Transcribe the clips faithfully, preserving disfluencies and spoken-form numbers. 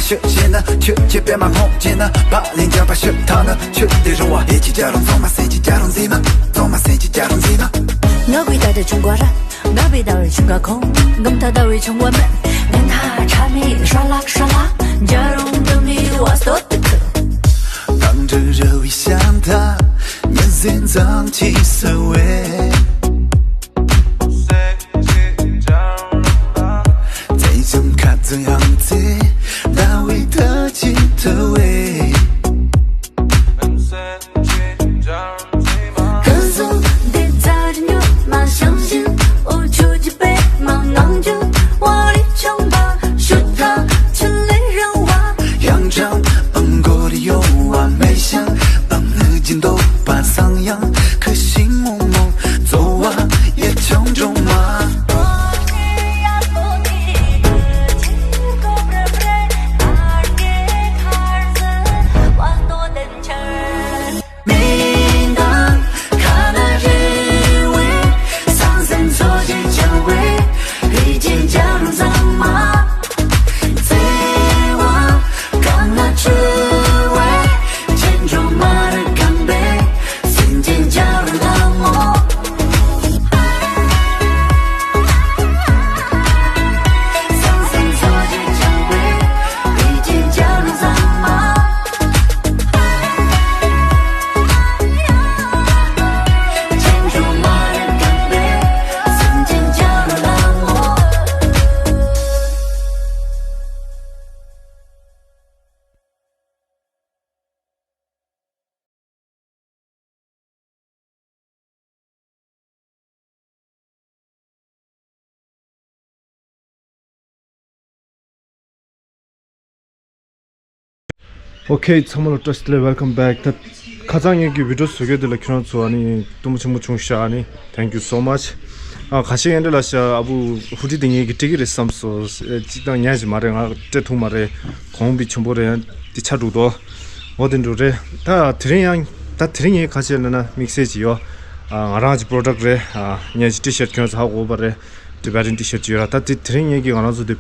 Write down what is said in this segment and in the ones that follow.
ཆོས་བྱེད་ན་ཆོས་བྱེད་པས་མ་ངོ་བྱེད་ན་བག་ལེན་བརྒྱབ་པ་ཤོད་ཐ་ན་ཆོས་དེ་རུང་བ་ཧེ་ཅི་ཅ་རུང་ཚང་མ་སེ་ཅི་ཅ་རུང་ཟིན་ན་ཚང་མ་སེ་ཅི་ཅ་རུང་ཟིན་ན། ང་གི་ད་ད་བྱུང་བ་ར། ང་བི་ད་བའི་བྱུང་ག་ཁོང་ངམ་ད་ད་བའི་བྱུང་བ་མེད། ནན་ཐ་ཁྲ་མི་ཧྲ་ལག་ཧྲ་ལག་ཇ་རུང་དུ་མི་བ་སྟོད་དུ། དང་དུ་ར་བའི་ཤམ་ཐ་ཉན་ཟིན་ཙམ་ཅི་ཟེར་བས། ཚེ་བྱུང་ཁ་ཚུན་ཡང་ཚེ་ཟླ་བའི་ཐ་ཅི་ཐུ་བས། 可是你在这里，我出去被忙，忙着我的城堡，是他千里人马。 Okay, ཚང་མ་ལ་བཀྲ་ཤིས་བདེ་ལེགས། Welcome back. ད་ཁ་སང་ངེད་ཀྱི་བི་ཌིའོ་བཟོ་གི་དེ་ལ་ཁྱེད་རང་ཚོ་ཨ་ནི་སྟོན་མོ་ཆེན་མོ་བྱུང་ཤག་ཨ་ནི། Thank you so much. ཨ་ཁ་ཤས་ཡན་འདྲ་ལ་ཤ་ཨ་བུ་ཧུ་ཌི་དེ་ངེད་ཀྱི་སྤྲད་ཀྱི་རེད་བསམ་སོང་། གཅིག་དང་ཉན་ཞིག་མ་རེད། ང་སྤྲད་ཐུབ་མ་རེད། གོང་བི་ཆེན་པོ་རེད། ཡང་དེ་ཆ་འགྲོ་དོ། འོ་དེ་འགྲོ་རེད། ད་དེ་རིང་ཡང་ད་དེ་རིང་ངས་ཁ་ཤས་ལ་ན་དམིགས་བསལ་ཅིག་ཡོད། ཨ་ང་རང་གི་པོ་རོ་ཌག་རེད། ཨ་ངས་ཅིག་ཊི་ཤར་ཊི་ཁྱོད་ཚོ་ཧ་གོ་བ་རེད། Tibetan T-shirt་ཅིག་ཡོད་ར། ད་དེ་དེ་རིང་ངས་ཀྱི་ང་རང་ཚོ་དེ་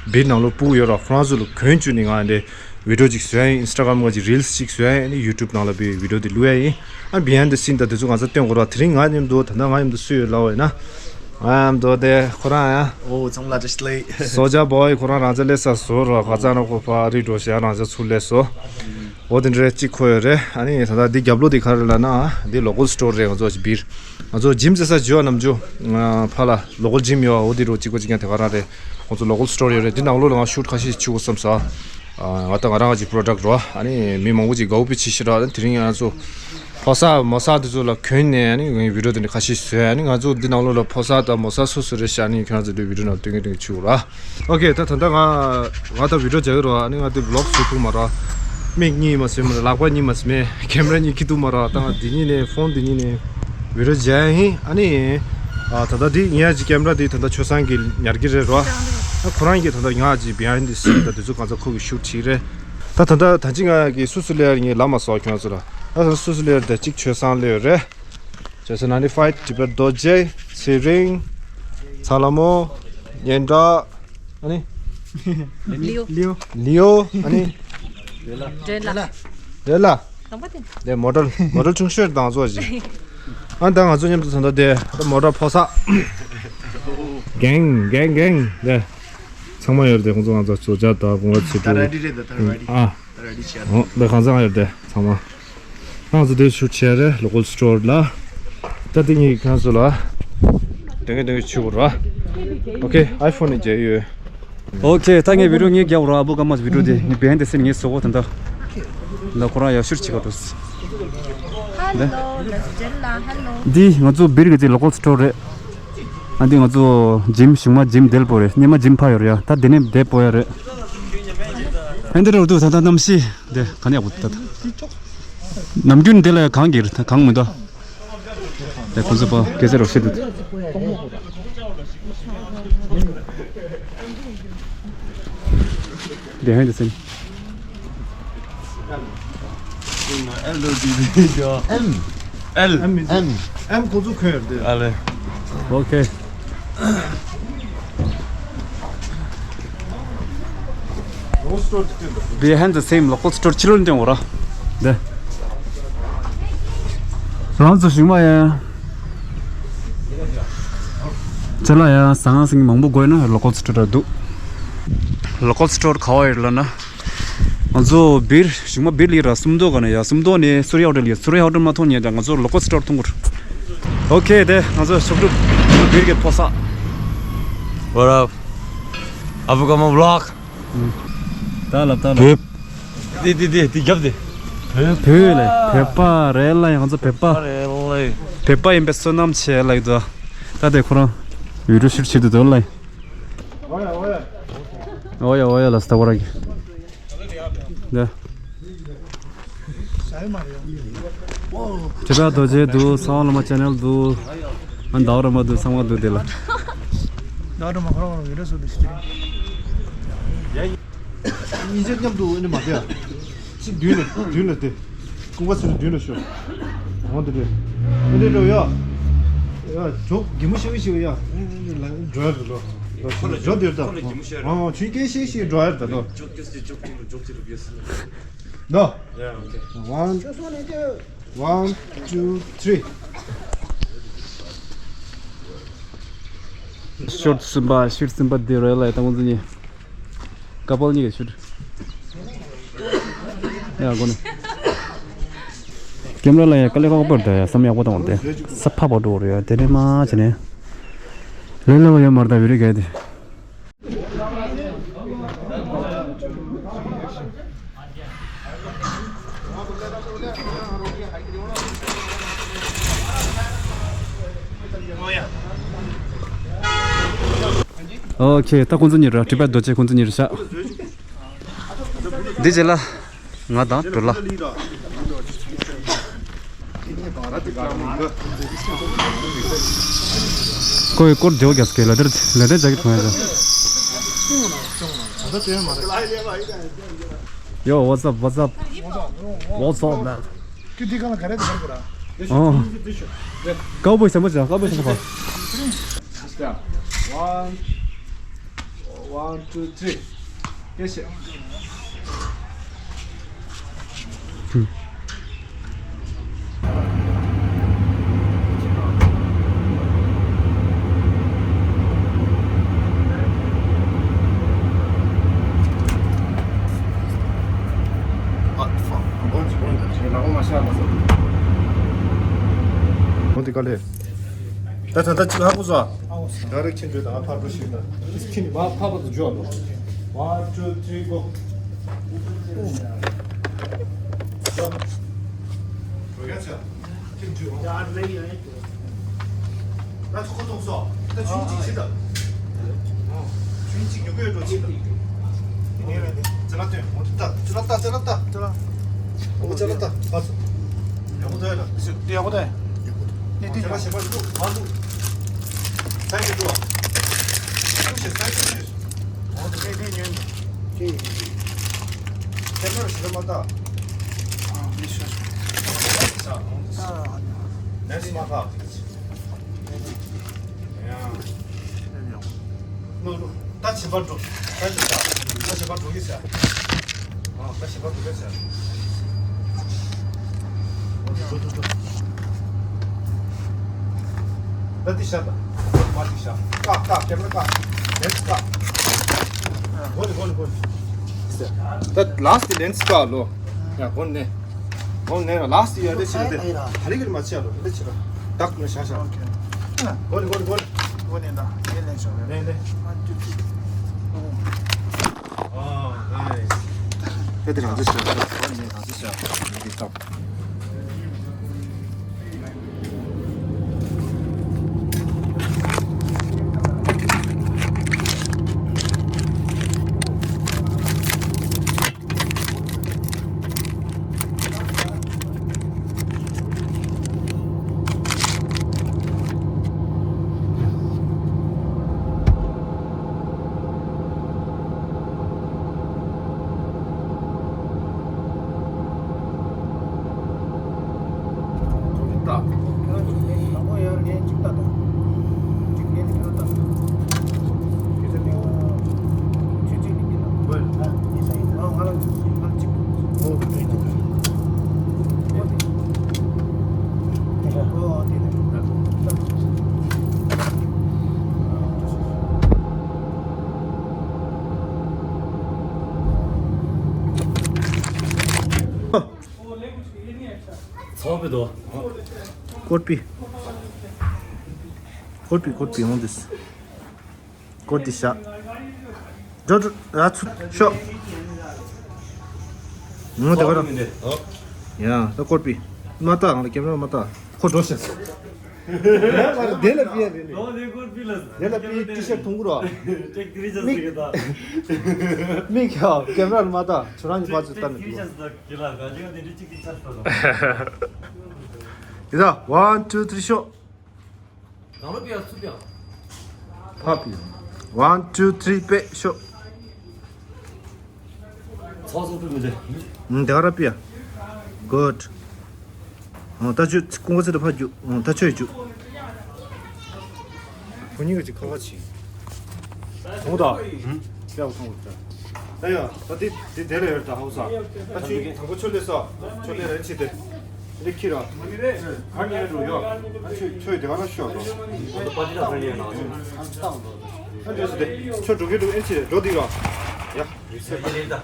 བིར་ནང་ལོགས་སྤུ་གུ་ཡོད་ར། ཁོ་རང་ཚོ་ལ་གྱོན་བཅུག་ནས་ང་འདི་བི་ཌིའོ་ཅིག་བཟོ་ཡ་ཡིན། Instagram་ག་ཅིག་རིལ་སི་ཅིག་བཟོ་ཡ་ཡིན། ཨ་ནི་ཡུ་ཊུབ་ནང་ལ་བི་བི་ཌིའོ་དེ་བླུག་ཡ་ཡིན། ཨ་behind the scene་ད་དེ་ཚོ་ང་ཚོ་སྟོན་དགོས་ར། དེ་རིང་ང་མཉམ་དུ་ད་ལྟ་ང་མཉམ་དུ་སུ་ཡོད་ལབ་པ་ཡིན་ན། ང་མཉམ་དུ་དེ་ཁོ་རང་ཡ། ཨོ་ཚང་མ་ལ་བཀྲ་ཤིས་བདེ་ལེགས། སོ་ཇ་བོའི་ཁོ་རང་རང་ཚ་ལས་ས་བཟོ་ར། ཁ་ཚ་ན་ཁོ་ཕ་རི་འགྲོ་ཞེ་རང་ཚ་ཚུར་ལས་སོ། འོ་དེ་འདྲའི་གཅིག་ཁོ་ཡོད་རེད། ཨ་ནི་ད་ལྟ་འདི་རྒྱབ་ལོགས་འདི་ག་རེ་ལབ་ན་འདི་local store་རེད། ང་ཚོ་བིར་ང་ཚོ་ཇིམ་ཟེར་ས་ཇོ་ནམ་ཇོ་ཕ་ལ་local gym་ཡོད། འོ་འདི་རུ་གཅིག་པ་གཅིག་རྐྱང་དེ་ག་རང་རེད། ང་ཚོ་local store་ཡོད་རེད། འདི་ནང་ལོགས་ལ་ང་ཤུཊ་ཁ་ཤས་བྱེད་དགོས་བསམ་སོང་། ང་ད་ང་རང་གི་པོ་རོ་ཌག་རོ། ཨ་ནི་མི་མང་པོ་ཅིག་དགའ་པོ་བྱེད་ཤེས་ར། དེ་རིང་ང་ཚོ་ཕོ་གསར་མོ་གསར་དེ་ཚོ་ལ་གྱོན་ནས་ཨ་ནི་ངའི་བི་ཌིའོ་དེ་འདྲ་ཁ་ཤས་བཟོས། ཨ་ནི་ང་ཚོ་འདི་ནང་ལོགས་ལ་ཕོ་གསར་དང་མོ་གསར་སོ་སོ་རེད་ཤག་ཨ་ནི་ཁྱོད་རང་ཚོ་འདི་བི་ཌིའོ་ནང་སྟོན་གྱི་སྟོན་གྱི་བྱེད་དགོས་ར། ཨོ་ཁེ། ད་ད་ལྟ་ང་ང་ད་བི་ཌིའོ་རྒྱག་གི་རེད་བ། ཨ་ནི་ང་དེ་བི་ལོག་བཟོ་ཐུབ་མ་རེད། མིག་གཉིས་མ་ཟིན་མ་རེད། ལག་པ་གཉིས་མ་ཟིན་མེད། ཁེམ་ར་གཉིས་འཁྱེར་ཐུབ་མ་རེད། ད་ང་འདི་གཉིས་ནས་ཕོན་འདི་གཉིས་ནས་བི་ཌིའོ་རྒྱག་ཡ་ཡིན། ཨ་ནི་ཨ་ད་ལྟ་འདི་ངའི་ཅིག་ཁེམ་ར་འདི་ད་ལྟ་ཆོས་བཟང་གིས་ཉར་གྱི་རེད་རོ། ཨ་ཁོ་རང་གིས་ད་ལྟ་ང་ཅིག་behind the scene་ད་དེ་ཚོ་གང་ཚ་ཁོ་གིས་ཤུཊ་བྱེད་ཀྱི་རེད། ད་ད་ལྟ་ད་ཅི་ང་གི་སུ་སུ་ལེ་ཡར་ངས་ལབ་མ་སོང་ཁྱོད་ཚོ་ལ། ད་ད་སུ་སུ་ལེ་ཡར་ད་ཅིག་ཆོས་བཟང་ལེ་ཡོད་རེད། ཇེ་སན་ནའིན་ཊི་ཕའིབ། ཏི་བེཊ་རྡོ་རྗེ། ཚེ་རིང་། ཚ་ལ་མོ། སྙན་གྲགས། ཨ་ནི། ལིའོ། ལིའོ། ལིའོ། ཨ་ནི། འདྲེ་ལ། འདྲེ་ལ། དང་པོ་དེ། དེ་མོ་ཊ། མོ་ཊ་ཆུང་ཤོས་དང་ཚོ་ཞིག་ཨ་ད་ང་ཚོ་མཉམ་དུ་ད་ལྟ་དེ་ད་མོ་ཊ་ཕོ་གསར། གེང་གེང་གེང་དེ། ཚང་མ་ཡོད་རེད་དེ། ཁོང་ཚོ་ང་ཚོ་ཚོ་བྱ་དང་ཁོང་ཚོ་ཚེ་ད་ར་སྒྲུབ། ཌི་རེད་ད་ད་ར་སྒྲུབ་བྱས་ཨ། ད་ར་སྒྲུབ་བྱས་ཨོ་ད་གང་ཚང་ཡོད་རེད་དེ་ཚང་མ། ང་ཚོ་དེ་ཤུཊ་བྱས་རེད་ལོ་ཀལ་སི་ཊོར་ལ། ད་དེ་ངས་ཁྱོད་ཚོ་ལ་དེ་ངས་དེ་ངས་བྱེད་དགོས་ར། ཨོ་ཁེ། ཨའི་ཕོན་ནས་མཇལ་ཡོད། ཨོ་ཁེ། ད་ངས་བི་ཌིའོ་ངས་རྒྱག་ར། ཨ་བུ་ཀ་མ་བི་ཌིའོ་དེ་ངས་བེན་དེ་སེམས་ངས་བཟོ་གོ་ད་ད། ད་ཁོ་རང་ཡག་ཤོས་བྱེད་ག་འགྲོ། འདི་ང་ཚོ་བིར་གི་ཅིག་ལོ་ཀལ་སི་ཊོར་རེད། ཨ་འདི་ང་ཚོ་ཇིམ་གཞུག་མ་ཇིམ་དེལ་པོ་རེད། སྙེ་མ་ཇིམ་ཕ་ཡོད་རེད་ཡ། ད་དེ་ནས་དེ་པོ་ཡ་རེད། ཧན་དེ་རེད་འདུག་ད་ད་གནམ་གཤིས་དེ་ག་ནས་ཡག་པོ་འདུག་ད་ད། ནམ་རྒྱུན་དེ་ལ་གངས་ཀྱི་རེད་ད་གངས་མི་འདུག་དེ་ཁོ་ཚོ་པ་སྐད་ཆ་རོགས་བྱེད་འདུག་དེ་ཧན་དེ་སེམས། M. L. M. M. M ཁོ་ཚོ་ཁོན་ཡོད་དེ། ཨ་ལེ། ཨོ་ཁེ། Behind the same local store ཕྱི་ལོགས་སྟོན་འོ་ར། འདི། རང་ཚོ་ཞིག་མ་ཡ། ཅ་ལག་ཡ་ཟ་ཁང་ཟིན་མང་པོ་དགོས་ན་local store འདུག local store ག་བ་ཡོད་ལབ་ན། ང་ཚོ་སྦིར་ཞིག་མ་སྦིར་ལི་ར་སུམ་མདོ་ག་ན་ཡ། སུམ་མདོ་ནས་སུ་རི་ཧོ་ཊེལ་ཡོད། སུ་རི་ཧོ་ཊེལ་མ་མཐོང་ཉན་ད་ང་ཚོ་local store མཐོང་གི་རེད། ཨོ་ཁེ། དེ་ང་ཚོ་ཕྱོགས་སྒྲུབ་སྦིར་གྱི་ཕོ་ས། What up? I've got my vlog. ད་ལབ་ད་ལབ། བོད། དེ་དེ་དེ་དེ་རྒྱབ་དེ། བོད་ལ་བོད་པ་རེད་ལ། ང་ཚོ་བོད་པ། རེད་ལ། བོད་པ་ཡིན་པའི་བསོད་ནམས་ཆེ་ལ་ཡོད་དོ། ད་དེ་ཁོ་རང་བི་ཌི་ཡོ་ཤུཊ་བྱེད་དུ་འདུག་ལ། ཨོ་ཡ་ཨོ་ཡ། ཨོ་ཡ་ཨོ་ཡ་ལ་སྟ་བ་ར་གི། ད། ཁྲི་པ་རྡོ་རྗེ་འདུག་གསང་བ་བླ་མ་ཅན་ནལ་འདུག་ཨ་ཟླ་བ་ར་མ་འདུག་ཚང་མ་འདུག་དེ་ལ། ཟླ་བ་ར་མ་ཁོ་རང་ལ་ཡོད་རེད་སོ་དེ་ཞིག་རེད། ཉིན་ཤས་མཉམ་དུ་ཨ་ནི་མ་བསྡད་ཨ། ཅི་མདུན་ལ་མདུན་ལ་བསྡད། ཀུན་དགའ་ཚེ་རིང་མདུན་ལ་ཤོག་འོ་དེ་རེད། ཨ་ནི་འགྲོ་ཡ། ཡ་ཇོག་གད་མོ་ཤོར་ཤོར་ཡ། འགྲོ་ཡ་རེད་ལོ། ཇོག་དེར་ད། ཨོ་ཆུ་སྐད་ཤེས་ཤེས་འགྲོ་ཡ་རེད་ད་ལོ། ཇོག་སྐད་ཤེས་ཇོག་སྐད་ལོ་ཇོག་སྐད་ལོ། No. Yeah, okay. One, one, two, three. ཤོར་སིམ་པ་ཤོར་སིམ་པ་དེ་རེད་ལ་ད་ང་ཚོ་གཉིས། ཀ་པལ་གཉིས་ཀྱི་ཤོར། ཡ་གོ་ནི། ཀེམ་ར་ལ་ཡ་དཀའ་ལས་ཁག་པོ་འདྲ་ཡ་བསམ་ཡག་པོ་བཏང་བ་དེ། ས་ཕག་པ་འགྲོ་རེད་ཡ་དེ་ནས་མ་བྱས་ནས། ལས་སླ་བ་ཡོད་མ་རེད་ད་བི་རི་གས་དེ། ཨོ་ཁེ། ད་ཁོང་ཚོ་གཉིས་ར་ཁྲི་པ་རྡོ་རྗེ་ཁོང་ཚོ་གཉིས་ར་བཞག་འདི་རྗེས་ལ། ང་དང་འགྲོ་ལ། ཀོ་ཡི་ཀོར་རྒྱག་རྒྱག་སྐད་ལ་དེར་ལ་དེར་རྒྱག་གི་ཐོང་ཡ། Yo, what's up, what's up? Yo, what's up, man? ཨོ། ཀའུ་བོའི་ཞྭ་མོ་བྱ། ཀའུ་བོའི་ཞྭ་མོ་བྱ། One, one, two, three. ཡེ་ཤེས། འོ་དེ་ག་ལས། ད་ད་ད་ཅི་ཧ་གོ་སོང་། ད་རེག་ཆེན་པོ་ད་ཕར་འགྲོ་ཞིག་ད། ཁྱི་ནི་མ་ཕ་བ་དུ་འཇོག་ལོ། One, two, three, go. འགྲོ་ཡ་ཆ། ཁྱི་འཇུ། ད་ཁོ་ཁོ་ཐོང་སོ། ད་ཆུང་ཅིག་ཆི་ད། ཆུང་ཅིག་ཉོ་གི་ཡོད་འགྲོ་ཆི་ད། ཅི་ལ་སྟོན། འོ་ད་ཅི་ལ་ད་ཅི་ལ་ད། ཅི་ལ། འོ་ཅི་ལ་ད་ཕར་སོ། ཡག་པོ་ད་ཡ་ད། ཡག་པོ་ད། ཡག་པོ་ད། ནི་དེ་ཉོན། ཞེ་པ་ཞེ་པ་ལུག་མ་ལུག་ས་ཡི་ལུག་ཨ། ལུག་ཞེ་ས་ཡི་ལུག་ཞེ། འོ་དེ་དེ་ཉོན། དེ་ཡིན། ཁྱེད་ཚོར་ཞེ་པ་མ་ལྟ། ཨ་མི་ཤོད། ས་འོ་དེ་ས། ལན་སི་མ་ལྟ། ཡ། ནོ་ནོ། ད་བྱེད་པ་འགྲོ། ད་བྱེད་པ། ད་བྱེད་པ་འགྲོ་གི་ཟེར། ཨ། ད་བྱེད་པ་འགྲོ་གི་ཟེར། འགྲོ་འགྲོ་འགྲོ་འགྲོ། ད་འདི་བཞག་ད། མ་འདི་བཞག་བཀག་བཀག་ཀེམ་ར་བཀག་ལེན་སི་བཀག་གོ་ནི་གོ་ནི་གོ་ནི། ཟེར། ད་ལ་སི་ཊི་ལེན་སི་བཀག་ལོ། ཡ་གོ་ནི། གོ་ནི་ལ་སི་ཊི་ཡ་འདི་བྱེད་ད། ད་རིག་གི་མ་བྱེད་ལོ་འདི་བྱེད་ད། བདག་ནི་བཞག་བཞག་གོ་ནི་གོ་ནི་གོ་ནི། ཨོ་ནས་ད་ངས་ལེན་ཤོག་ལེན་ལེན། ཨ་ཏུ་ཏུ། ཨོ་ནའིས། དེ་དེ་རང་ཚོ་ཤོག་ཨོ་ནས་རང་ཚོ་ཤོག་འདི་ཏོག་ཚོགས་པའི་དོ། ཀོར་པི། ཀོར་པི་ཀོར་པི་ཡོང་དུས། ཀོར་པི་ཤ། འགྲོ་འགྲོ་ར་ཚུ་ཤོག་ངོ་དེ་ག་ར། ཡ་ད་ཀོར་པི། མ་ལྟ་ང་ལ་ཀེམ་ར་མ་ལྟ། ཁོ་འགྲོ་ཤག་སོ། ཡ་མ་ར་དེ་ལ་པི་ཡ་རེད་ནི། ཨོ་དེ་ཀོར་པི་ལ། དེ་ལ་པི་ཡ་ཏི་ཤ་ཐུང་གུ་རོ། ཅེག་ཏི་རི་ཅེག་ཟེར་གི་ད། མིག་ཡ་ཀེམ་ར་མ་ལྟ། ཁྱོད་རང་གི་པ་ཚུ་ལྟ་ནི་འདུག་ཅེག་ཏི་རི་ཅེག་ཟེར་གི་ལ་ག་ཅིག་དེ་འདྲ་ཅིག་ཅིག་ཆགས་སོང་། ཡི་ད་ཝན་ཊུ་ཐི་རི་ཤོག་གང་ལ་པི་ཡ་སུ་པི་ཡ། ཕ་པི། ཝན་ཊུ་ཐི་རི་པེ་ཤོག་ཚོགས་སུ་པི་མི་ལེ། ཨུམ་དེ་ག་ར་པི་ཡ། གུཌ། ཨོ་ད་ཆུ་ཀུང་ག་ཚེ་ད་ཕ་རྒྱུ། ཨོ་ད་ཆོས་རྒྱུ། ཁོ་གཉིས་ཀ་ཅིག་ཁ་ཁ་ཆེ། ཐོང་ད། ཧུམ། ཡག་ཐོང་ད། ད་ཡ་ད་དེ་དེ་དེ་ལ་ཡོད་ད་ཧའུ་ས། ད་ཆུ་དང་པོ་ཆོ་ལེ་ས། ཆོ་ལེ་རེ་ཆི་དེ། ལེགས་ཁྱི་ར། གར་ཉན་འགྲོ་ཡོ། ཨ་ཆོས་ཆོས་དེ་ག་ལ་ཤོག་རོ། ཨ་འདྲ་སི་དེ་ཆོ་འགྲོ་གི་འགྲོ་ཨེ་ཆི་རེད་འགྲོ་དེ་ར། ཡ། དེ་རིལ་འགྲོ་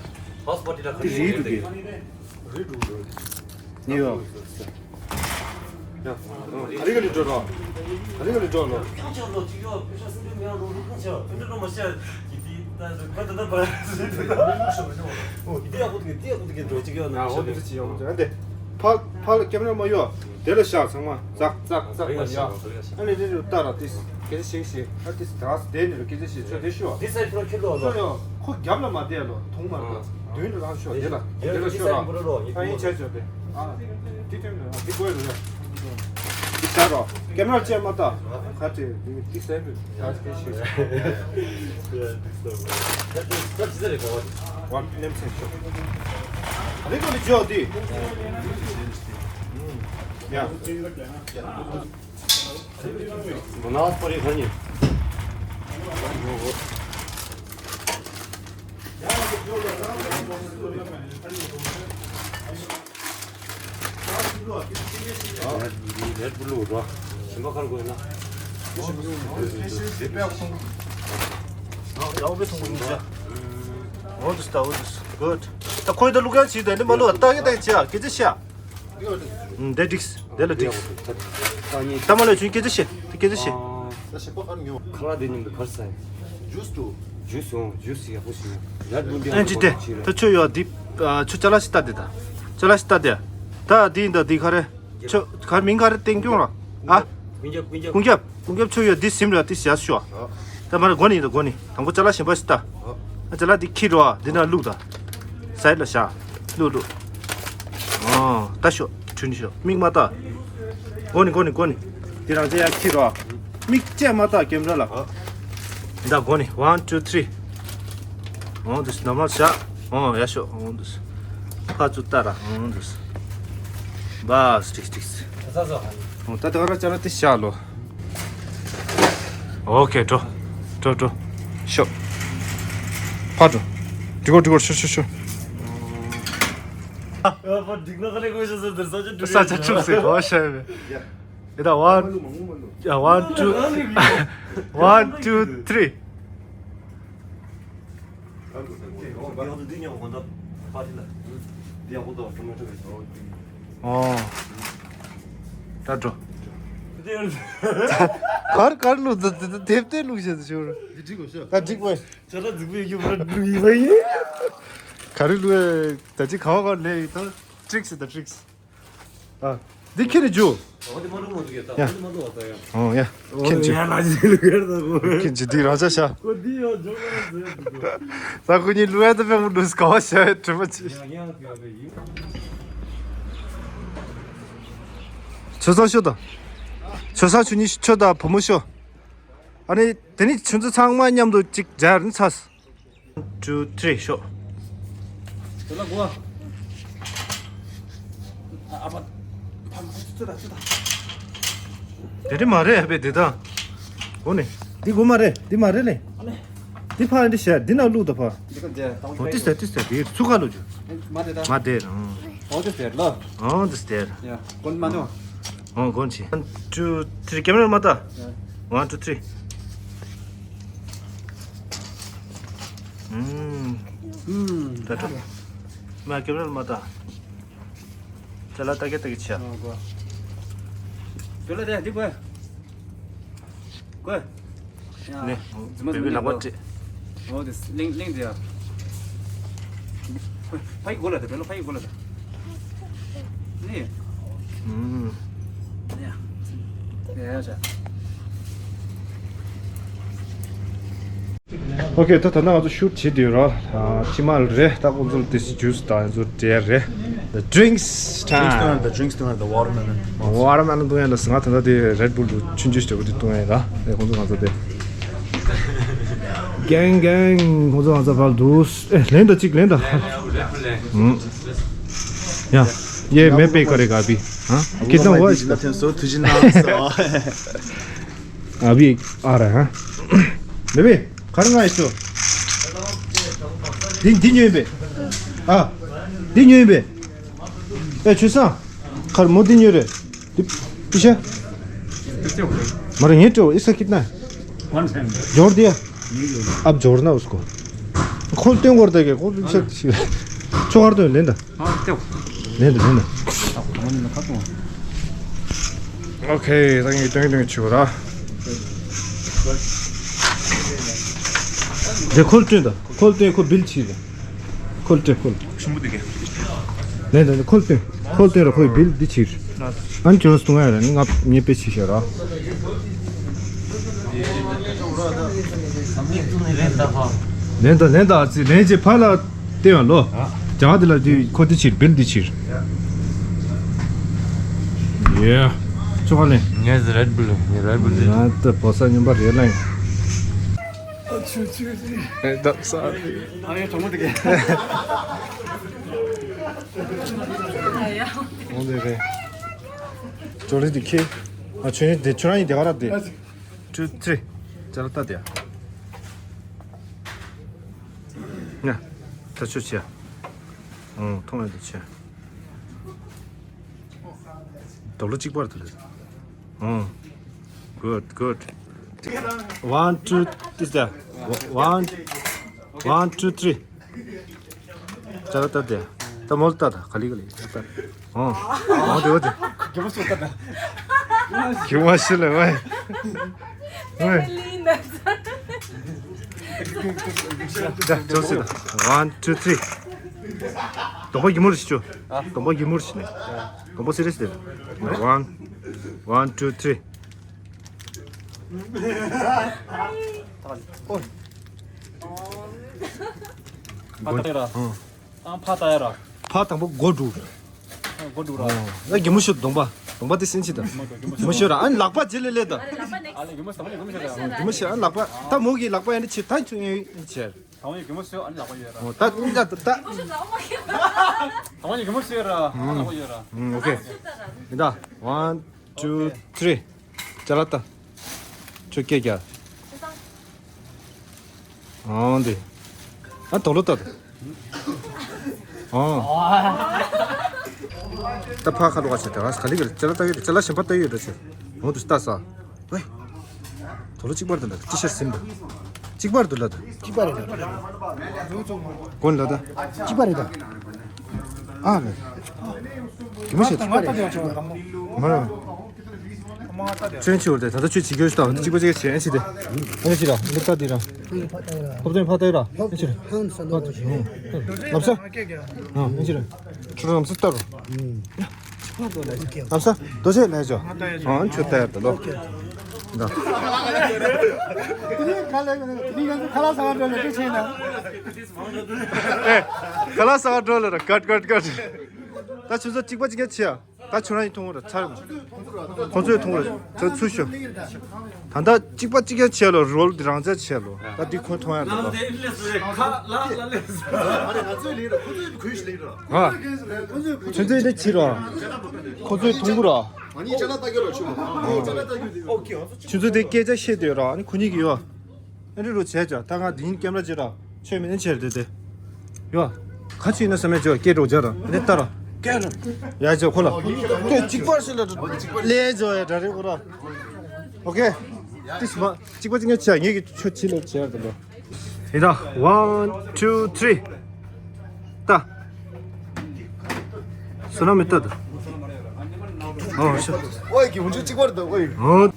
གི། རིལ་འགྲོ་གི། ནི་ཡོ། ཡ། ག་རི་ག་ལི་འགྲོ་རོ། ག་རི་ག་ལི་འགྲོ་ལོ། ཕ་ཕ་ལ་ཀེམ་ར་མ་ཡོ། དེ་ལ་ཤག་ཚང་མ་ཙག་ཙག་ཙག་མ་ཡ། ཨ་ནི་དེ་རུ་ལྟ་ར་ཏིས། སྐད་ཆ་ཤིག་ཤིག་ཨ་ཏིས་དག་དེ་ནི་རུ་སྐད་ཆ་ཤིག་ཆོ་དེ་ཤོ། དེ་སའི་ཕུ་ཁྱི་ལོ་ལོ། ཡོ། ཁོ་རྒྱབ་ལ་མ་བསྡད་ལོ་མཐོང་མ་རེད། མདུན་ལ་རང་ཤོ་དེ་ལ་དེ་ལ་ཤོ་ར། ཨ་ཡིན་ཆ་ཆོ་དེ། ཨ། དེ་ཐོན་ལ་དེ་དགོས་རུ་ཡ། དེ་ཤ་རོ། ཀེམ་ར་ཅན་མ་ལྟ། ཁ་ཏེ་དེ་དེ་སའི་ཕུ། ད་སྐད་ཤིག་ཝར་ནེམ་སེ་ཤོ། རེ་ཀོ་ལི་ཇོ་དི། ཡ། མ་ན་པ་རི་ཁ་ནི། ལེད་བུ་ལུ་རོ། ཞིམ་པ་ཁར་དགོས་ན། ཡག་པོ་ཐོང་གི་ཡིན་ཤག་འོ་འདུག་ད་འོ་འདུག་གུཌ། ད་ཁོའི་ད་ལུག་ཡང་བྱིས་ད་ནི་མ་ལུག་ལྟ་གི་ད་ཡི་ཆ་སྐད་ཆ་ཤ། འདི་འགྲིགས། འདི་ལ་འགྲིགས། ད་མ་ལ་ཆུན་སྐད་ཆ་བཤད། སྐད་ཆ་བཤད། ད་ཞིམ་པོ་ཁར་ཉོ། ཁ་ལག་འདི་མཉམ་དུ་གར་ཟ་ཡ། ཇུས་དུ། ཇུས་ཡོང་། ཇུས་ཡག་པོ་ཞིག་ཡོང་། ཡར་འདུག་འདི་ཨན་ཅི་དེ་ད་ཆོས་ཡོད་འདི། ཆུ་ཅ་ལག་ཞིག་ལྟ་དེ་ད། ཅ་ལག་ཞིག་ལྟ་དེ། ད་འདི་ཡིན་ད་འདི་ག་རེ། ཆུ་ག་རེ་མིང་ག་རེ་བསྟན་སྐྱོང་ར། ཨ། ཀུན་ཁྱབ། ཀུན་ཁྱབ། ཀུན་ཁྱབ་ཆོས་ཡོད་འདི་སིམ་ར་འདི་ཞག་ཤོ། ད་མར་གོ་ནི་ད་གོ་ནི། དང་པོ་ཅ་ལག་གཞན་པ་ཞིག་ལྟ། ཨ་ཅ་ལག་འདི་ཁྱི་རོ་ཨ་འདི་ན་བླུག་ད། སའིཌ་ལ་བཞག་བླུག་བླུག་ཨོ་ད་ཤོ་ཁྲུན་ཤོ་མིག་མ་ལྟ། གོ་ནི་གོ་ནི་གོ་ནི། འདི་རང་ཅག་ཡ་ཁྱི་རོ་ཨ། མིག་བཅད་མ་ལྟ་ཀེམ་ར་ལ། ད་གོ་ནི་ཝན་ཊུ་ཐི་རི། ཨོ་འདུག་ནོར་མལ་བཞག་ཨོ་ཡ་ཤོ་ཨོ་འདུག་ཕ་ཚུ་ལྟ་ར་ཨོ་འདུག་བཱས་ཊིག་ཊིག་ཨོ་ད་ད་ག་ར་ཅ་ལག་དེ་བཞག་ལོ། ཨོ་ཁེ་འགྲོ། འགྲོ་འགྲོ། ཤོག་ཕར་འགྲོ། འགྲིག་གོ་འགྲིག་གོ། ཤོག་ཤོག་ཤོག་ས་ཆ་འཁྲུག་སེ་གོ་ཤ་ཡ་མེད། ཡ་ད་ཝན། ཡ་ཝན་ཊུ། ཝན་ཊུ་ཐི་རི། ཨོ། ད་འགྲོ། གར་གར་ལུག་ད་ད་དེབ་དེ་ལུག་བྱས་ཏེ་ཤོར། འདི་འགྲིག་གོ་ཤོ། ད་འགྲིག་པས། ཅ་ལག་འཛུགས་པའི་རྒྱུ་མ་འགྲིག་ཡིན་པ་ཡིན། ག་རེ་ལུག་ད་ཅི་ག་བ་ག་ལས་ད་ཊིག་སི་ད་ཊིག་སི། ཨ། འདི་ཁྱེར་རེ་རྒྱུ། འོ་དེ་མ་འགྲོ་མ་འདུག་ཡ། ད་ཡ། འོ་དེ་མ་འགྲོ་བ་ད་ཡ། ཨོ་ཡ། ཁྱེར་རྒྱུ། ཡ་ལ་ཇི་ལུ་ཡར་ད་གོ། ཁྱེར་རྒྱུ་འདི་རང་ཅག་ཤ། ཁོ་འདི་ཡ་འཇོག་ག་ཟེར་འདུག་ད་ཁོ་གཉིས་ལུ་ཡ་ད་པའི་མུ་འདུག་ག་བ་ཤ་ཡ་གྲིབ་པ་ཅི། ཡ་ཡ་ཡ་ཡ། ཆོས་ཚང་ཤོ་ད། ཆོས་ཚང་ཆུ་གཉིས་ཆོ་ད་བུ་མོ་ཤོ། ཨ་ནི་དེ་ནི་ཆུ་ཚོད་ཚང་མ་མཉམ་དུ་གཅིག་སྦྱར་ནི་ཚར། ཊུ་ཐི་རི་ཤོག་དེ་ལ་གོ། ཨ་ཕ། ཕ་མ་ཙི་ད་ཙི་ད། དེ་རེད་མ་རེད་ཨ་པེ་དེ་ད། འོ་ནི། འདི་གོ་མ་རེད་འདི་མ་རེད་ལེ། ཨ་ནི། འདི་ཕ་འདི་ཤ་འདི་ན་བླུག་ད་ཕ། འདི་ཀ་འདི་ད་འོ་ཏི་སྟེ་ཏི་སྟེ་དེ་ཚུགས་ཁ་ལོ་རྒྱུ། མ་དེ་ད། མ་དེ་རང་། འོ་ཏི་སྟེ་ལོ། འོ་ཏི་སྟེ། ཡ་གོན་མ་ནོ། འོ་གོན་ཆེ། ཊུ་ཐི་རི། ཀེམ་ར་མ་ལྟ། ཝན་ཊུ་ཐི་རི། ཨུམ། ད་ད། མ་ཀེམ་ར་མ་ལྟ། དེ་ལ་ལྟ་གི་ལྟ་གི་བྱས། ཨོ་གོ། དེ་ལ་དེ་འདི་གོ། གོ། ཡ། ནས་ཛི་མ་བེ་བེ་ལག་པ་སྤྲད། ཨོ་དེ་གླིང་གླིང་དེ་ཡ། ཕ་ཡི་གོ་ལ་དེ་བེ་ལ་ཕ་ཡི་གོ་ལ་དེ། ནི། ཨུམ། ཡ། ཡ་ཡ་བྱ། ཨོ་ཁེ། ད་ད་ནང་ང་ཚོ་ཤུཊ་བྱེད་དུས་ར། ཨ། ཕྱི་མ་རེད། ད་ཁོང་ཚོ་ལ་ཏིས་ཇུས་དང་ཚོ་འབྲེལ་རེད། The drinks time. The drinks doing the watermelon. Watermelon འཐུང་ཡ་ལ་ང་ད་ལྟ་དེ་Red Bull དུ་ཆུང་ཆུང་ཞིག་འདུག་དེ་འཐུང་ཡ་ར། དེ་ཁོང་ཚོ་ང་ཚོ་དེ། གེང་གེང་ཁོང་ཚོ་ང་ཚོ་ཕར་འདུག་ཨེ་ལེན་ད་གཅིག་ལེན་ད། ཡ། ཡེ་མེ་པེ་ཀ་རེ་ག་བི། ཧ། ཁྱེད་ཚང་བ། ཨ་བི་ཨ་ར་ཧ། ལེ་བི་ག་རེ་ང་ཡི་ཤོ། འདི་འདི་ཉོས་པས། ཨ། འདི་ཉོས་པས། ཨེ་ཆོས་སང་། གར་མོ་འདི་ཉོས་རེད། འདི་པི་ཤ། མ་རེད་ངས་སྤྲོ་ཨི་ས་ཁྱེད་ན། འབྱོར་དེ། ཨབ་འབྱོར་ན་ཨུ་སྐོ། ཁོལ་སྟོན་སྐོར་དེ་གས་ཁོལ་པི་ཤ་ཤི། ཆོ་གར་སྟོན་ལེན་ད། ཨ་ཏེའོ། ལེན་ད་ལེན་ད། ཨོ་ཁེ། ད་ངས་སྟོན་སྟོན་བྱེད་ར། དེ་ཁོལ་སྟོན་ད། ཁོལ་སྟོན་ཁོ་བིལ་ཕྱིས་ད། ཁོལ་སྟོན་ཁོལ། ཆུང་མོ་དེ་གས། ལེན་ད་ཁོལ་སྟོན། ཁོལ་སྟོན་ར་ཁོའི་བིལ་འདི་ཕྱིར། ཨན་ཅོས་ཏུ་ང་ཡ་ར་ནི་ང་ངས་པེ་ཕྱིས་ཤ་ར། ལེན་ད་ལེན་ད་ཨ་ཙི་ལེན་ཅེ་ཕ་ལ། ལྟེ་བ་ལོ། ཨ། རྒྱ་གར་འདི་ལ་འདི་ཁོ་འདི་ཕྱིར་བིལ་འདི་ཕྱིར། ཡེ། ཆོ་ག་ལེན། ངས་Red Bull ངས་Red Bull ལེན། ང་ད་བོ་ས་སྨྱོན་པ་རེད་ལ་ཡིན། ཨ་ཆུ་ཆུ་ཆུ། ཨེ་ད་ས། ཨ་ཡ་གྲོགས་མོ་དེ་གས། འོང་དེ་རེད། ཇོ་ལི་འདི་ཁྱེད། ཨ་ཆོས་ནི་དེ་ཁྱོད་རང་ཡིན་དེ་ག་ར་དེ། Two three། ཅ་ལག་ལྟ་དེ། ང་། ད་ཆོས་བྱས། ཨོ་མཐོང་ཡོད་དུ་བྱས། རྡོ་ལོ་གཅིག་པར་དུ་ལས། ཨོ། Good good། One two is there? One one two three། ཅ་ལག་ལྟ་དེ། ད་མོལ་ལྟ་ད་ག་ལི་ག་ལི་ལྟ། ཨོ། ཨོ་དེ་འོ་དེ། རྒྱུ་མ་ཤི་ལ་ཝེ། ཝེ། ད་ཅོག་ཙེ་ད། One two three། སྡོང་པོ་གི་མུར་ཞིག་ཅོ། སྡོང་པོ་གི་མུར་ཞིག་ནས། སྡོང་པོ་སི་རེ་སི་དེ། One one two three། ཨོ། ཕ་ཏ་ཡ་ར། ཨང་ཕ་ཏ་ཡ་ར། ཕ་དང་པོ་སྒོ་འགྲོ། སྒོ་འགྲོ་ར། ཨོ། ན་གི་མུ་ཤོད་སྡོང་པ། སྡོང་པ་དེ་སེན་ཅི་ད། གི་མུ་ཤོད་ར་ཨན་ལག་པ་ཇེ་ལེ་ལེ་ད། ཨ་ལེ་གི་མུ་ཤོད་གི་མུ་ཤོད་ར། གི་མུ་ཤོད་ཨན་ལག་པ་ད་མོ་གི་ལག་པ་ཡན་ཆི་ད་ཆུ་ངེ་ཆེར། ད་མོ་གི་མུ་ཤོད་ཨན་ལག་པ་ཡོད་ར། ད་ད་ད། ད་མོ་གི་མུ་ཤོད་ར་ཨན་ལག་པ་ཡོད་ར། ཨོ་ཁེ། ད་one two three། ཅ་ལག་ལྟ། ཆུ་སྐད་རྒྱག་ཨང་འདི། ཨ་དོ་ལོ་ལྟ་དང་། ཨང་། ད་ཕ་ཁ་ལོ་ག་ཆེ་ད་ག་ལི་ག་ལི་ཅ་ལག་ལྟ་ཡོད་ཅ་ལག་གཞན་པ་ལྟ་ཡོད་ད་ཆེ། འོ་དུ་ལྟ་ས། ཝེ། དོ་ལོ་གཅིག་པར་དུ་ལ་ཅི་ཤར་ཟིན་པ། གཅིག་པར་དུ་ལ་དང་། གཅིག་པར་རེད་ལ། གོན་ལ་ད། གཅིག་པར་རེད་ད། ཨ་ལ། གི་མ་ཤེས། གཅིག་པར་རེད། མ་རེད། ཁྱོད་ཆི་བར་དེ་ད་ལྟ་ཁྱོད་བྱེད་རྒྱུ་ཞིག་དང་གཅིག་པ་གཅིག་བྱེད་ཨེ་ཆི་དེ། ཨེ་ཆི་ར་འདི་ལྟ་འདི་ར། ཧོབ་ཏེ་ཕ་ཏེ་ར་ཨེ་ཆི་ར། ལབ་ས། ཨེ་ཆི་ར། ཁྱོད་ལམ་སེ་ལྟ་རོ། ལམ་ས་རྡོ་ཆས་ལས་ཆོ། ཨང་ཁྱོད་ལྟ་ཡར་ད་ལོ། ད། ཁ་ལག་ཟ་བ་འགྲོ་ལ་ཅི་བྱེད་ན། ཨེ། ཁ་ལག་ཟ་བ་འགྲོ་ལ་ར་ཀཊ་ཀཊ་ཀཊ། ད་ཁྱོད་ཚོ་གཅིག་པ་གཅིག་རྐྱང་བྱེད་ཡ། ད་ཁྱོད་རང་ཡིན་མཐོང་བ་ར་ཚར། ཁོང་ཚོས་མཐོང་བ་ར་ཚར་ཚུར་ཤོག་ད་ལྟ་གཅིག་པ་གཅིག་རྐྱང་བྱས་ལོ་རོལ་འདི་རང་རྐྱང་བྱས་ལོ། ད་འདི་ཁོས་མཐོང་ཡ་རེད་ལོ། ང་། ཁྱོད་ཚོས་འདི་བྱེད་རོགས། ཁོང་ཚོས་མཐོང་གི་ར། ཁྱོད་ཚོས་འདི་སྐད་ཆ་བཤད་དུས་ར་ཨ་ནི་ཁོ་གཉིས་ཀྱིས་ཡོ། ཨ་ནི་རུ་བྱས་ཀྱང་ད་ང་འདི་ཡིན་ཀེམ་ར་བྱེད་ར། ཆོས་མིན་ཆེར་དེ་དེ། ཡོ། ག་ཅི་ཡིན་ན་བསམ་མེད་ཅོ་སྐད་སྒྲོག་བྱ་ར་འདི་ལྟ་ར། སྐད་ར། ཡ་ཅོ་ཁོ་ལ། སྐད་གཅིག་པར་ཞིག་ལ་ལས་ཅོ་ཡ་དྲ་རེ་ཁོ་ར། ཨོ་ཁེ། ཏིས་མ་གཅིག་པ་གཅིག་ངས་བྱ་ངེད་ཀྱི་ཆོས་ཕྱི་ལ་བྱ་ར་དེ་ལོ། ཡིན་ད། One two three། ལྟ། བསོད་ནམས་མི་ལྟ་ད། ཨོ་ཤ། ཨོའི་གི་འུ་ཆུ་གཅིག་པར་འདུག་ཨོའི། ཨོ།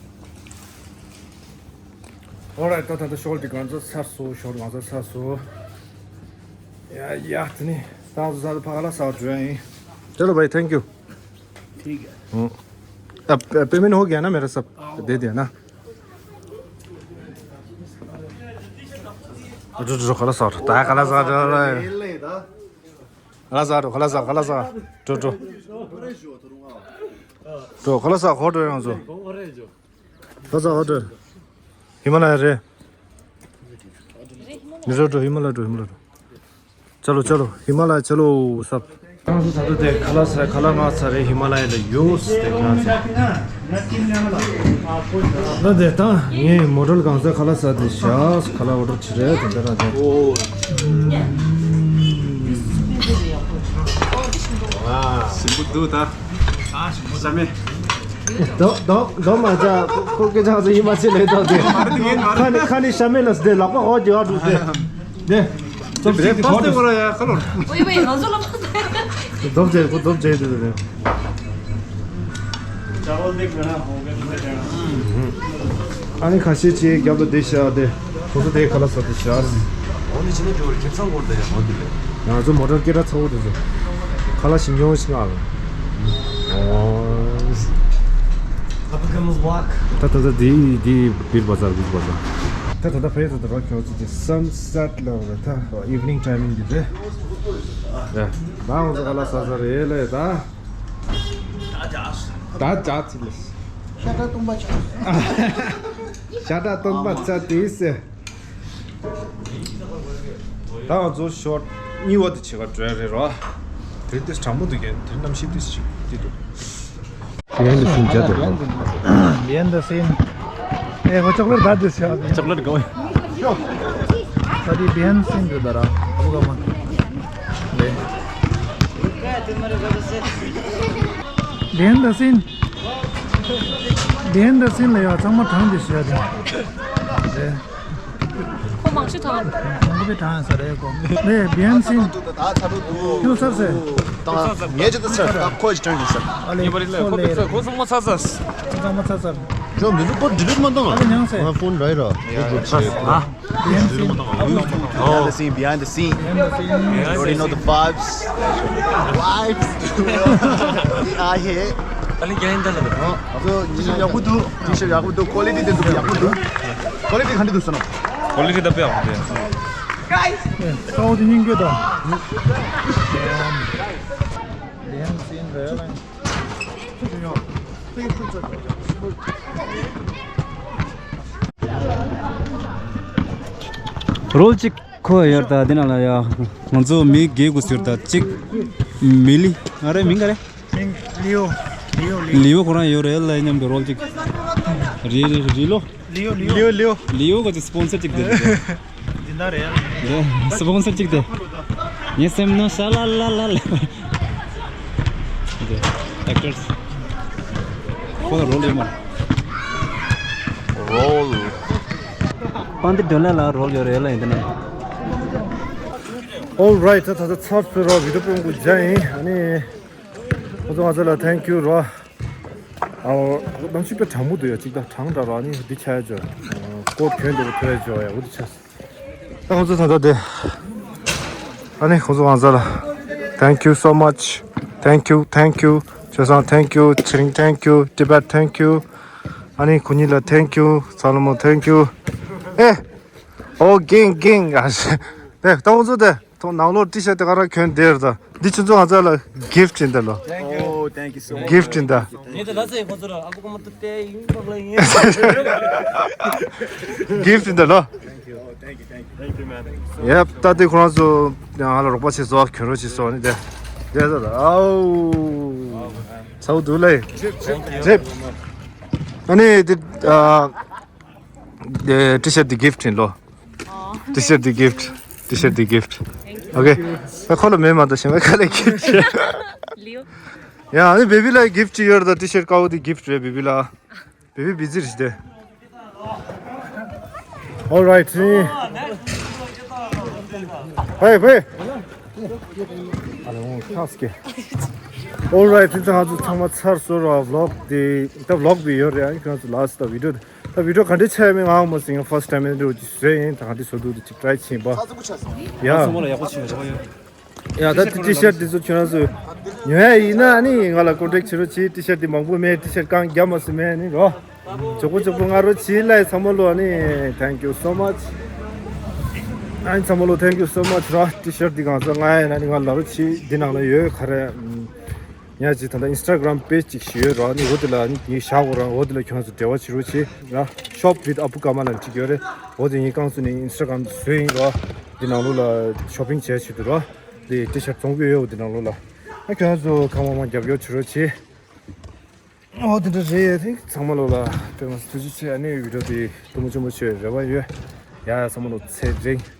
Alright, ད་ད་ད་ཤོག་དེ་གང་ཚ་ཚར་སོ། ཤོག་གང་ཚ་ཚར་སོ། ཡ་ཡ། དེ་ནི་ད་ཚོ་ཚར་ཕ་ག་ལ་ས་འགྲོ་ཡ་ཡིན། चलो भाई, thank you। ठीक है। हम्म। अब पेमेंट हो गया ना मेरा सब? दे दिया ना? འགྲོ་འགྲོ། ཁ་ལག་ཟ་འགྲོ། ད་ཁ་ལག་ཟ་འགྲོ། ཁ་ལག་ཟ་འགྲོ། ཁ་ལག་ཟ། ཁ་ལག་ཟ། འགྲོ་འགྲོ། འགྲོ། ཁ་ལག་ཟ། ཧོ་འགྲོ། ཡང་ཚོ། ཁ་ལག་ཟ། ཧོ་འགྲོ། ཧི་མ་ལ་ཡ་རེད། འགྲོ་འགྲོ། ཧི་མ་ལ་འགྲོ། ཧི་མ་ལ་འགྲོ། चलो चलो हिमालय चलो सब। ང་ཚོ་ད་ལྟ་དེ་ཁ་ལག་ཟ། ཁ་ལག་ང་ཚ་རེད། ཧི་མ་ལ་ཡ་ལ་ཡོད་དེ་ང་ཚོ། ད་དེ་ད་ངས་མོ་ཊ་གང་ཚ་ཁ་ལག་ཟ་དེ་ཤག་ཁ་ལག་ཨོ་ཌར་བྱེད་རེད། དེ་འདྲ་ར་དེ། ཨོ། ཞིམ་པོ་འདུག་ད། ཨ་ཞིམ་པོ་ཟ་མེད། ད་ད་ད་མ་ཚ་ཁོ་སྐད་ཆ་ཚ་ཡིན་མ་ཚད་ལས་ད་དེ། ཁ་ནི་ཁ་ནི་ཤ་མེད་ལ་སྡེ་ལག་པ་ཧོ་རྒྱུ་ཨ་འགྲོ་དེ། དེ། ཅོབ་སི་ཊིག་དེ་ཕར་སྟོན་གོ་ར་ཡ་ཁ་ལོར། ཨོའི་ཨོའི། ང་ཚོ་ལ་མ་ཟེར། རྡོབ་རྗེ་ཁོ་རྡོབ་རྗེ་དེ་དེ། ཨ་ནི་ཁ་ཤས་ཅིག་རྒྱབ་ལ་བསྡད་ཤག་དེ། ཁོ་ཚོ་དེ་ཁ་ལག་ཟ་དེ་ཤག་འོ་ནི་ཕྱི་ན་འགྲོ་བར་ཁེབས་ཚང་སྐོར་དེ་ཡ་འོ་དེ་ལས། ང་ཚོ་མོ་ཊ་སྐད་གྲགས་ཚ་བོ་དེ་ཚོ། ཁ་ལག་ཞིམ་ཉུང་ཞིག་ཨ། ད་ད་ད་དེ་དེ་བིར་བ་ཛར། བིར་བ་ཛར། ད་ད་ད་ཕ་ཡ་ད་ད་ར་ཁྱོད་ཚོ་དེ་སན་སེཊ་ལ་ར་ད་ཨིབ་ནིང་ཊའི་མིང་དེ་རེད། ཡ། ད་ང་ཚོ་ཁ་ལག་ཟ་ཟ་རེད་ལས་ད། ད་ཇ་ཚིག་ལས། ཤ་ཁྲག་སྟོང་པ་ཆགས། ཤ་ཁྲག་སྟོང་པ་ཆགས་དེ་ཟེར། ད་ང་ཚོ་ཤོ་ཊི་གཉིས་པ་དེ་བྱེད་ག་འགྲོ་ཡ་རེད་རོ། དེ་དེ་གྲང་མོ་འདུག་གས། དེ་གནམ་གཤིས་དེ་ཞིག་དེ་འདུག Behind the scene ཇ་དེ་རོ། Behind the scene. ཨེ་ཁོ་ཅོག་ལེ་ཊི་ད་དེ་ཤ། ཅོག་ལེ་ཊི་གོ། ད་དེ་behind the scene རེད་ད་ར། ཨ་བུ་ག་མ། Behind the scene. Behind the scene ལ་ཡ་ཚང་མ་གྲང་དེ་ཤ་དེ། ཁོ་མང་ཤོས་དང་། ཁོང་ཁོ་པའི་དྲང་ས་རེད་ཁོ། ནས་བྷི་ཡན་སིན། ཁྱོད་ཚར་སེ། ད་ངས་ཅི་ད་ཚར། ད་ཁོ་ཅི་དྲན་ཡིན་ས། ཨ་ལེ་ངེས་པར་ལས་ཁོ་ཁོ་ལས་ཚར། ཁོ་ཚང་མ་ཚར་ཚར། ཚང་མ་ཚར་ཚར། ཇོ་མི་ཚོ་ཁོ་ཌི་ལིཊ་མ་བཏང་ཨ། ཨ་ལེ་མྱང་སེ། ང་ཕོན་ར་ཡི་ར། ཡ་ཡ་ཚར་སེ། ཨ། བྷི་ཡན་སིན། Behind the scene, behind the scene. Behind the scene. You already know the vibes. Vibes. ཨ་ཧེ། ཨ་ལེ་རྒྱ་ཡན་ད་ལ། ཨ་ཚོ་ཊི་ཤར་ཊི་ཡག་པོ་འདུག་ཊི་ཤར་ཊི་ཡག་པོ་འདུག་ཀོ་ལི་ཊི་དེ་ཚོ་ཡག་པོ་འདུག་ཀོ་ལི་ཊི་ག་འདྲ་འདུག་ཟེར་ན། ཀོ་ལི་ཊི་ད་དཔེ་ཡག་པོ་འདུག་ཡ། ཀའོ་དེ་སྙིང་རྗེ་དང་། རོལ་གཅིག་ཁོ་ཡར་ད་འདི་ན་ལ་ཡ། ང་ཚོ་མི་བརྒྱད་དགུ་ཟེར་ད་གཅིག་མི་ལི། ཨ་རེ་མིང་ག་རེ། མིང་ལིའོ། ལིའོ་ལིའོ། ལིའོ་ཁོ་རང་ཡོད་རེད་ལ་མཉམ་དུ་རོལ་གཅིག་རི་རི་རི་ལོ། ལིའོ་ལིའོ་ལིའོ་ལིའོ། ལིའོ་ག་ཅིག་སི་པོན་སར་གཅིག་དེ་རེད། འདི་འདྲ་རེད། སི་པོན་སར་གཅིག་དེ། ངའི་སེམས་ནང་ཤ་ལ་ལ་ལ་ལ། ཨེག་ཊར་ཁོ་ལ་རོལ་ཡོད་མ་རེད། རོལ། པང་འདི་དོན་ལ་ལ་རོལ་ཡོད་རེད་ལ་ཡིན་ན། Alright, ད་ད་ཚར་སོང་ར། བི་ཌི་ཡོ་པོ་འགོ་རྒྱག་ཡིན། ཨ་ནི་ཁོ་ཚོ་ང་ཚོ་ལ་ཐེང་ཀིའུ་ར། ཨ་ནམ་ཞིག་དཔེ་གྲང་མོ་འདུག་ཡ། གཅིག་ད་གྲང་དྲགས་ར། ཨ་ནི་འདི་ཆ་ཡ་ཅོ། ཀོཊ་གྱོན་འདུག་ཐོས་ཅོ་ཡ། འོ་འདི་ཆ། ད་ཁོ་ཚོ་ད་ད་དེ། ཨ་ནི་ཁོ་ཚོ་ང་ཚོ་ལ། Thank you so much. Thank you, thank you. ཆོས་སང་thank you. ཚེ་རིང་thank you. Tibet thank you. ཨ་ནི་ཁོ་གཉིས་ལ་thank you. ཚ་ལོ་མོ་thank you. ཨེ། ཨོ་གིང་གིང་། ཨ་ཞེ། དེ་ད་ཁོ་ཚོ་དེ། ཐོག་ནང་ལོགས་ཊི་ཤར་ཊི་དེ་ག་རང་གྱོན་བསྡད་ཡོད་ད། འདི་ཁྱོད་ཚོ་ང་ཚོ་ལ་གིཕ་ཊི་ཡིན་ད་ལོ། Oh, thank you so much. གིཕ་ཊི་ཡིན་ད། ངས་ད་ལྟ་ཚེ་ཁོ་ཚོ་ལ་ཨ་ཁུ་ཀུ་མ་ཏུ་ཏེ་ཡིན་པག་ལ་ཡིན། གིཕ་ཊི་ཡིན་ད་ལོ། Thank you. Oh, thank you, thank you. Thank you, man. Thank you so much. ཡེབ། ད་དེ་ཁོ་རང་ཚོ་ང་ལ་རོགས་པ་བྱེད་སོ། གྱོན་རོགས་བྱེད་སོ་ནི་དེ། དེ་ད་ད། ཨའུ། ཚ་བོ་འདུག་ལེ། Thank you. ཨ་ནི་དེ་ཨ། ཊི་ཤར་ཊི་འདི་གིཕ་ཊི་ཡིན་ལོ། ཨོ། ཊི་ཤར་ཊི་འདི་གིཕ་ཊི། ཊི་ཤར་ཊི་འདི་གིཕ་ཊི། Thank you. ཨོ་ཁེ། ད་ཁོ་ལ་མེད་མ་གཏོགས་གཞན་པ་ག་ལ་གིཕ་ཊི་ཡོད། ལིའོ། ཡ། ཨ་ནི་བེ་བི་ལ་གིཕ་ཊི་ཅིག་ཡོད་རེད་ད། ཊི་ཤར་ཊི་དཀར་པོ་འདི་གིཕ་ཊི་རེད་བེ་བི་ལ། བེ་བི་བི་ཛི་རེད་དེ། All right. Hey, hey. ཨ་ལ་འོང་ཁག་སྐྱེ། Alright, དེ་ཚང་ཚོ་ཚང་མ་ཚར་སོང་ར། vlog དེ་ད་vlog དེ་ཡོད་རེད། ཨ་ཁྱོད་ཚོ་last ད་video ད་video ག་འདྲ་ཆགས་ཡོད་མེད་ང་ཧ་མ་སི་ང་first time ཨེ་འདྲ་ཅིག་བཟོས་ཡིན། ད་ག་འདྲ་བཟོ་འདུག་དེ་ཅིག་try བྱེད་པ། ཡ། ཚང་མ་ལ་ཡག་པོ་བྱེད་པ་བྱ་བ་ཡོད། ཡ་ད་དེ་T-shirt དེ་ཚོ་ཁྱོད་རང་ཚོ་ཉོ་ཡ་ཡིན་ན་ཨ་ནི་ང་ལ་contact བྱེད་རོགས་གྱིས། T-shirt དེ་མང་པོ་མེད། T-shirt རྐང་བརྒྱ་མ་ཟིན་མེད་ཨ་ནི་རོ། མགྱོགས་པོ་མགྱོགས་པོ་ང་རོ་བྱིས་ལ། ཚང་མ་ལོ་ཨ་ནི་thank you so much། ཨ་ནི་ཚང་མ་ལོ་thank you so much ར། T-shirt འདི་གང་ཟག་ང་ཡིན་ན་ནི་ང་ལ་རོ་བྱིས། འདི་ནང་ལ་ཡོད་ག་རེ། ཉ་ཅིག་ད་ལྟ་Instagram page ཅིག་ཞིག་ཡོད་ར། ནི་འོ་དེ་ལ་ནི་ངས་བཞག་གོ་ར། འོ་དེ་ལ་ཁྱོད་ཚོ་འབྲེལ་བ་བྱེད་རོགས་བྱེད་ར། Shop with Apu Kama ལ་འཁྲིད་ཡོད་རེད། འོ་དེ་ངས་རྐང་ཚུགས་ནས་Instagram དུ་བཟོས་ཡིན་ར། འདི་ནང་ལོ་ལ་shopping བྱས་བྱེད་དུ་ར། དེ་T-shirt བཙོང་གི་ཡོད། འོ་དེ་ནང་ལོ་ལ་ཨ་ཁྱོད་ཚོ་གང་མང་མང་རྒྱབ་སྐྱོར་བྱེད་རོགས་བྱེད། ཨོ་དེ་འདྲ་རེད། ཚང་མ་ལོ་ལ་དཔེ་མ་སྲིད་ཐུགས་རྗེ་ཆེ། ཨ་ནི་video དེ་ཐུང་ཆུང་མ་བྱས་རེ་བ་ཡོད། ཡ་ཚང་མ་ལོ་ཚེ་རིང་།